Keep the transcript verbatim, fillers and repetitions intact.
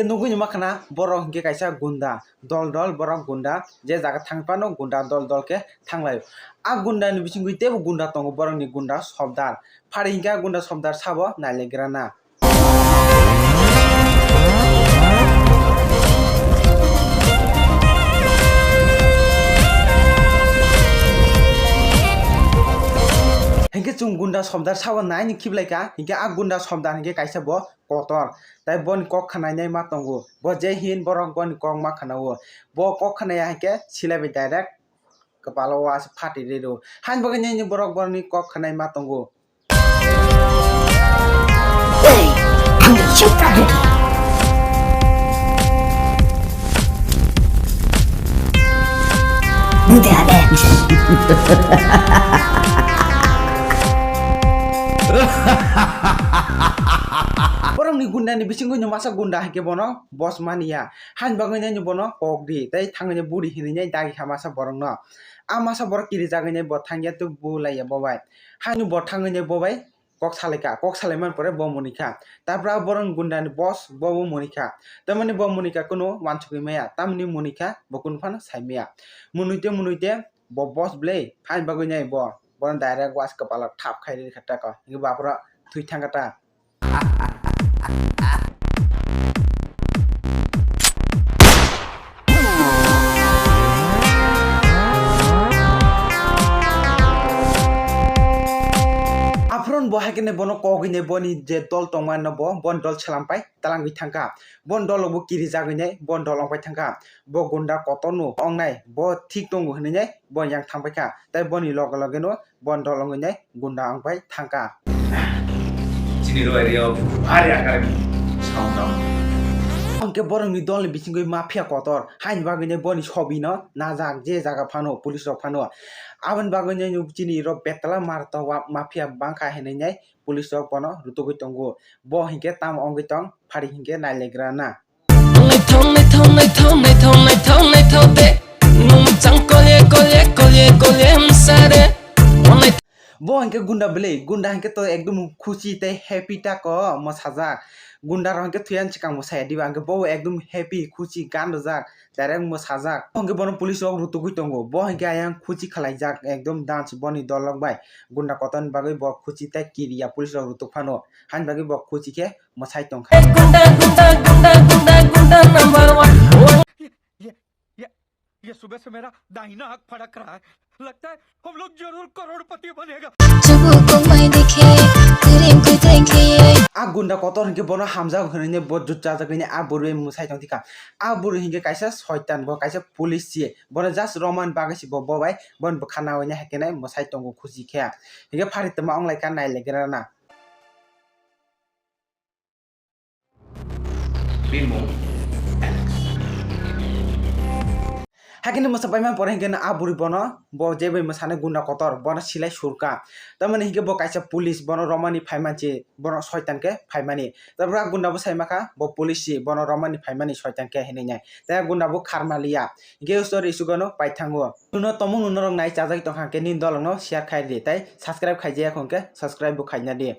Nugwi ni makhana borok hinkhe kaisa gunda, dol dol borok gunda, je jaga thang phano gunda dol dol khe thanglai. A gunda ni bisingwi teibo gunda tongo, borok ni gunda Sobdar. Phari hinkhe a gunda Sobdar sabo nailegrana. Hinkhe chwng gunda Sobdar sabo naini khiblai kha, hinkhe a gunda Sobdar hinkhe kaisa bo kotor. Tai boni kok khnainai ma tongo. Bo je hin borok boni kok ma khnao. Bo kok khnaiya hinkhe silai bai direct kwpalo o asa phati rw rw. Hain bagwi nini borok borokni kok khnai ma tongo. Borokni gundani bisingwi no masa gunda hai khe bono boss mani ya. Hain bagwi nai no bono kok di tei thangwi nai buri hinwi nai dagi kha masa borokno. A masa borok kirijagwi nai bo thangya tei bulaiya bo bai. Haino bo thangwi nai bo bai kok salaikha, kok salai man pore bo munikha. Tapra borok gundani boss bo bo munikha. Tamoni bo munikha kunu wansugwi maya, tamoni munikha bo kunu phano sai maya. Munui te munui te bo boss ble, hain bagwi nai bo, bono direct was kwpalo thap khai rikha ta ko. Hinkhe bo aphuru thwi thangkha ta. Aphuru bo hai khe bono kogwi nai boni je dol tongma no bo, bon dol selam pai talangwi thangkha. Bon dol bo kirijagwi nai bon dol ongpai thangkha. Bo gunda kotor no ongnai, bo thik tongo hinwi nai bo yang thangpai kha. Tai boni loge loge no bon dol wngwi nai gunda wng pai thangkha. Chini ro area o bhari akarni sound down. Hwnkhe borokni dolni bisingwi mafia kotor, haini bagwi nai boni sobi no najak je jaga phano, police rok phano. Aboni bagwi nai chini ro betala mar to wa-, mafia bangkha hinwi nai police rok bono rutugwi tongo. Bo hinkhe tamo wngwi tong, phari hinkhe nailegra na. Naithok, naithok, naithok, naithok, naithok, naithok de. Nwng chang kolye, kolye, kolye, kolye msa de. Bo hinkhe gunda bwlwi, gunda hinkhe to ekdom khusi tei happy tako mwsajak. Gunda rok hinkhe thwiyan swkang bo saya diba, hinkhe bo ekdom happy, khusi, gan rwjak, direct mwsajak. Bo hinkhe bono police rok rutugwi tongo. Bo hinkhe ayang khusi khwlaijak, ekdom dance boni dolok bai. Gunda kotorni bagwi bo khusi tei kiriya police rok rutuk phano. Haini bagwi bo khusi khe mwsai tongkha. Gunda, gunda, gunda, gunda, gunda number one. ये, ये, ये सुबह से मेरा दाहिना आंख फड़क रहा है। लगता है हम लोग जरूर करोड़पति बनेगा। जब वो कमाई देखे, तेरे को देखे। A gunda kotor hinkhe bono hamjak hinwi bo jut chajak hinwi a bwrwi mwsai tongthikha. A bwrwi hinkhe kaisa soitan, bo kaisa police se. Bono just romani bagwi se bo, bo bai bono bwkha nawi nai hai khe nai mwsai tongo khusi khe. Hinkhe phari tongma wng lai kha nailegra na. Bini mung Alex. Hakhe no mwsa paimani pore hinkhe no a bwrwi bono, bo je bai mwsani gunda kotor, bono silai surka. Tamoni hinkhe bo kaisa police, bono romani phaimani se, bono soitan khe phaimani. Tabra gunda bo sai makha, bo police se, bono romani phaimani soitan khe hinwi nai. Tei gunda bo kharma liya. Hinkhe usor isugo no paithango. Nuno tomung nuno rok nai chajak tongkha hinkhe nini dolok no share khai di, tei subscribe khaijaya hinkhe subscribe bo khaina di.